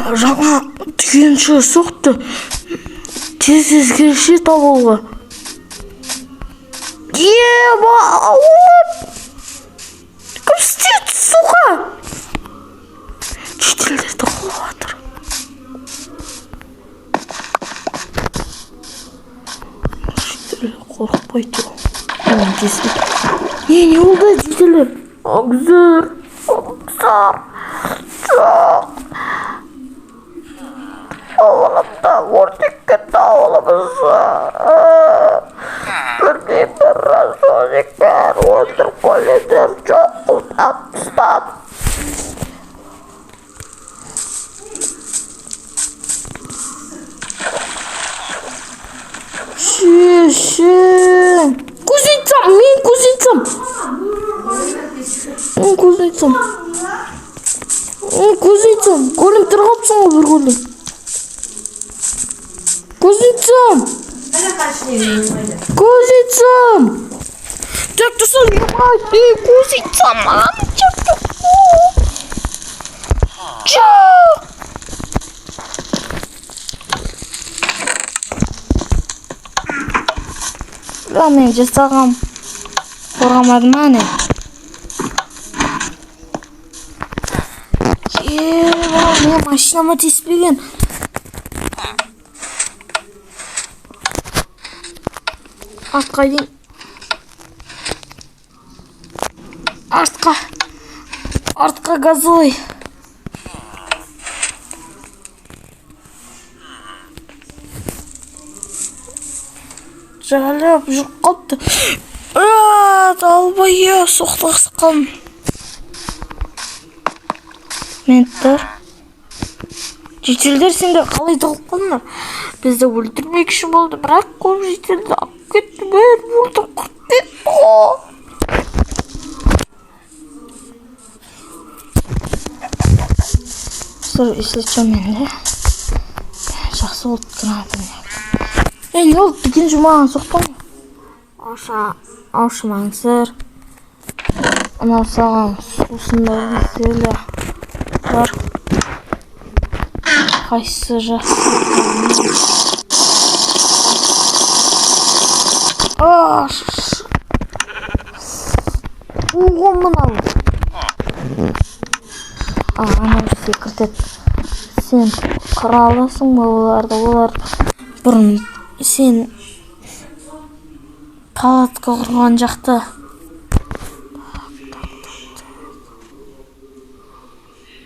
Жаңа дүкенші соқты. Тез-тез керекше табуға. Еба, кім істеді, сука? Шетелдерді қуып жатыр. Шетелдер қорықпайды. Не болды, жительдер? Обзор, обзор. Жоқ. Ауылымда өртеп кетті ауылымыз. Білмеймін, разбойник бәрі өлтіріп қойды, жоқ қылып атып тастады. Шешем. Кузнецам, мен кузнецам. Мен кузнецам. Мен кузнецам. Голем тірі қалыпсың ғой, бір голем. Кузнецам. Кузнецам. Так, достар, ебать, ей, кузнецам, маған жоқ. Бля, мен жасағам қорғамады ма, не? Еба, мен машинама тиіспеген. Артқа дейін. Артқа. Артқа газуй. Жайлап жүріп қалыпты. Долбоеб, соқтығысып қалдым. Менттер. Жительдер, сендер қалай тығылып қалдыңдар? Бізді өлтірмекші болды, бірақ көп жительді алып кетті, бәрін өлтіріп құрып кетті ғой. Достар, если что, менде жақсы болды граната. Ей, не болды, дүкенші маған соқты ғой. Аша, ашмаңсыр. Анау саған сусындар зелье бар. Қайсысы жақсы? А, ого, мынау. А, анау секіртеді. Сен қыра аласың ба оларды? Олар бұрын сен палатка құрған жақта.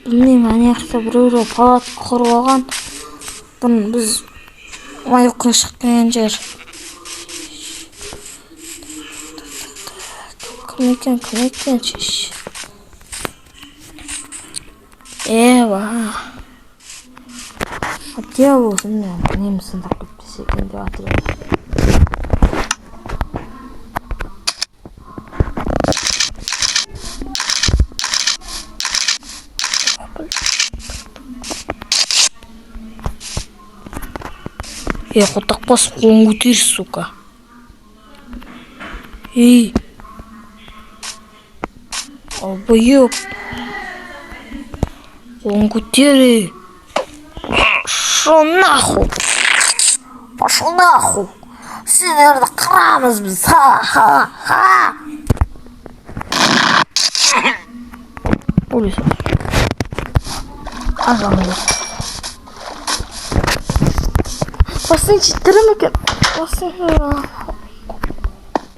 Білмеймін, ана жақта біреулер палатка құрып алған. Бұрын біз маяққа шығып келген жер. Кім екен, кім екен, шеш. Ева. Хотя болсын, мен немісін сындырып кетпесе екен деп жатыр едім. Ей, қотақ басып қолын көтер, сука. Ей. Долбоеб. Қолын көтер, ей. Пошел нахуй. Пошел нахуй. Сендерді қырамыз біз. Ха-ха-ха. Өлесің. Ажалым жоқ. Басын тірі ме екен? Басын.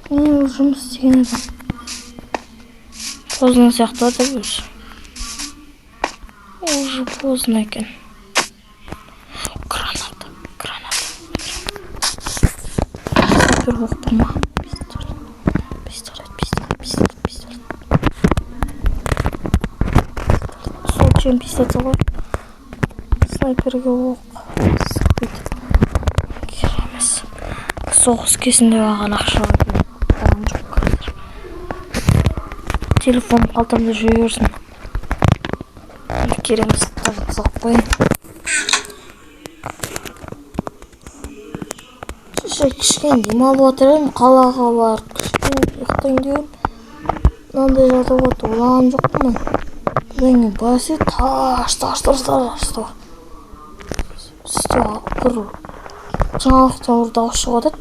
Мен жұмыс істеген едім. Поздно сияқты деп өзі. Уже поздно екен. Граната, граната. Супер оқ бар ма? Пистолет, пистолет, пистолет, пистолет, пистолет. Сол чем пистолет ғой. Снайперге оқ. Сықпайды. Керек емес. Соғыс кезінде алған ақша алған жоқ қазір. Телефон қалтамда жүре берсін. Керек емес, салып қояйын. Кеше кішкене демалып жатыр едім, қалаға барып кішкене ұйықтайын деп едім. Мынандай жағдай болды, ойлаған жоқпын мен. Бірдеңе бәсе таш таш таш таш таш. Түсте бір жаңалықтан бір дауыс шығып жатады.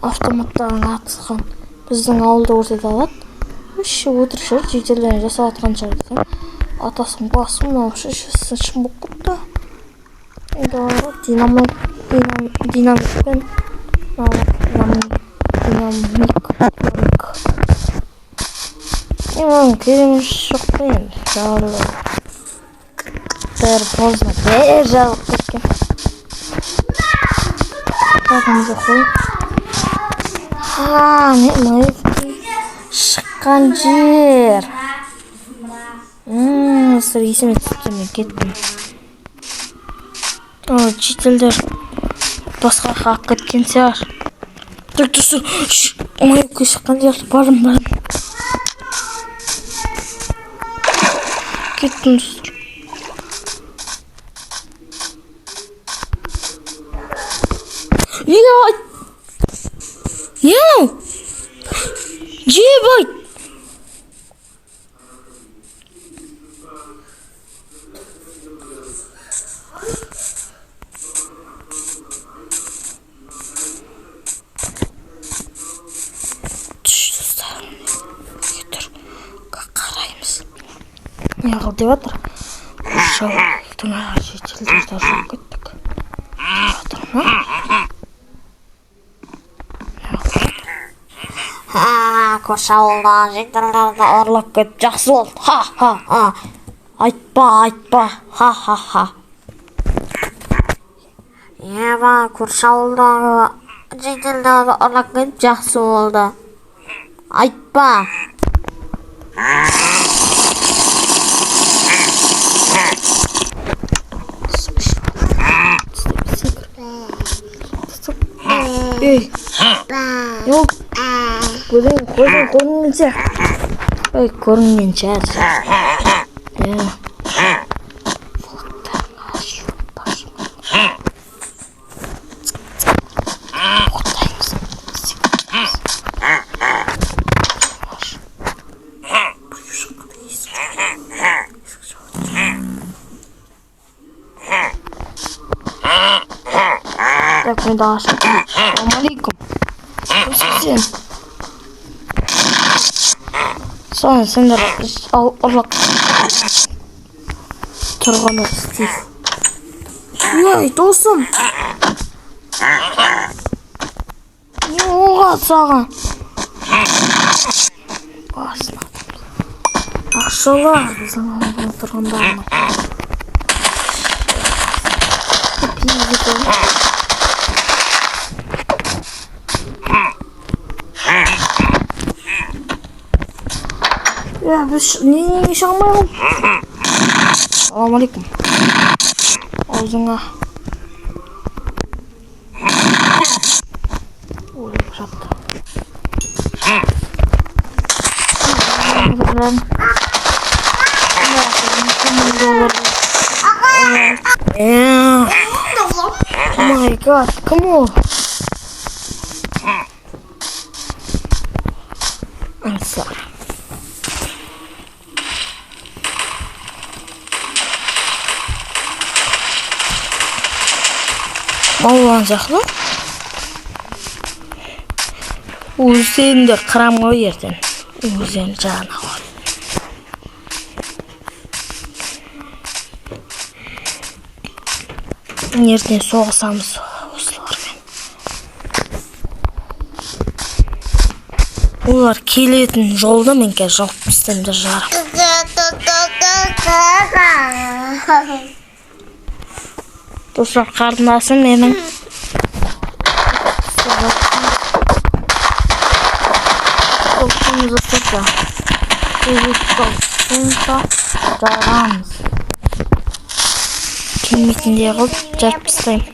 Автоматтардың атысқан. Біздің ауылды өртеді алады. Вообще өтірік шығар, жительдер жасап жатқан шығар десем. Атасының басы мынау шын болып кетті. Енді динамитпен динамик. Маған керек жоқ қой енді. Жарылды. Бәрі поздно, бәрі жарылып кеткен. Қағымызды қой. Ха, не шыққан жер. Достар, есіме түсіп мен кеттім. Жительдер басқа жаққа алып кеткен шығар. Так, достар, маякқа шыққан жер. Бардым. Кеттім, достар. Не анау? Ебать! Түш, достар. Тұр. Қараймыз. Не қыл деп жатыр? Ауылдың жительдерді ұрлап кеттік. Жатыр ма? Ха, көрші ауылдағы жительдерді ұрлап кетіп жақсы болды. Ха-ха-ха. Айтпа, айтпа. Ха-ха-ха. Еба, көрші ауылдағы жительдерді ұрлап кетіп жақсы болды. Айтпа. Ей, не болды? Көзің, көзің көрінгенше. Ой, көрінгенше. Так, мен далаға шықтым. Ассалаумағалейкум. Кімсің сен? Соны сендер ұрлап тұрғаны Стив. Ой, досым. Не болған саған? Басына. Ақшалар біздің ауылдың тұрғындарына. Я, біз не шыға алмай қалдым. Ассалаумағалейкум. Аузыңа. Өліп жатты. Oh my god, кім ол? Аңсар. Балуан сияқты. Өздерін де қырам ғой ертең. Өздерін жағына қойып. Ертең соғысамыз осылармен. Олар келетін жолды мен қазір жауып тастаймын да жарым. Достар, қарындасым менің. Жарамыз. Келмейтіндей қылып жарып тастаймын.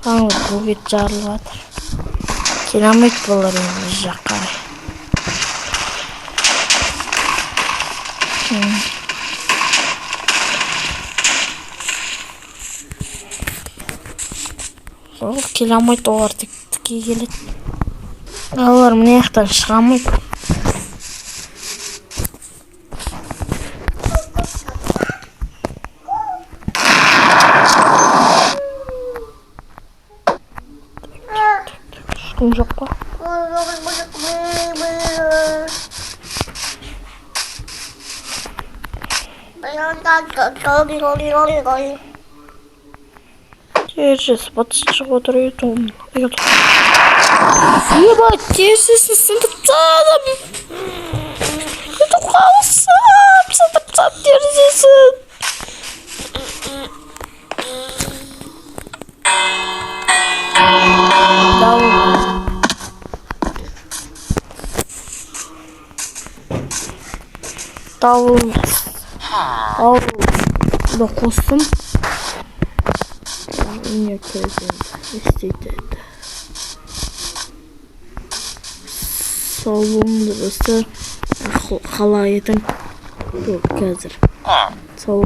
Аңыз бөгет жарылып жатыр. Келе алмайды бұлар енді біз жаққа қарай. Ол келе алмайды, олар тіке келеді. Олар мына жақтан шыға алмайды. Ешкім жоқ па? Терезесі батыс шығып отыр. Ебать, терезесін сындырып тастадым. Ютуб қалысып сындырып тастадым терезесін. Дауыл. Дауыл. Дауылды қостым. Не керек енді? Не істейді енді? Сау болыңдар, достар. Қалай едің? Қазір сау.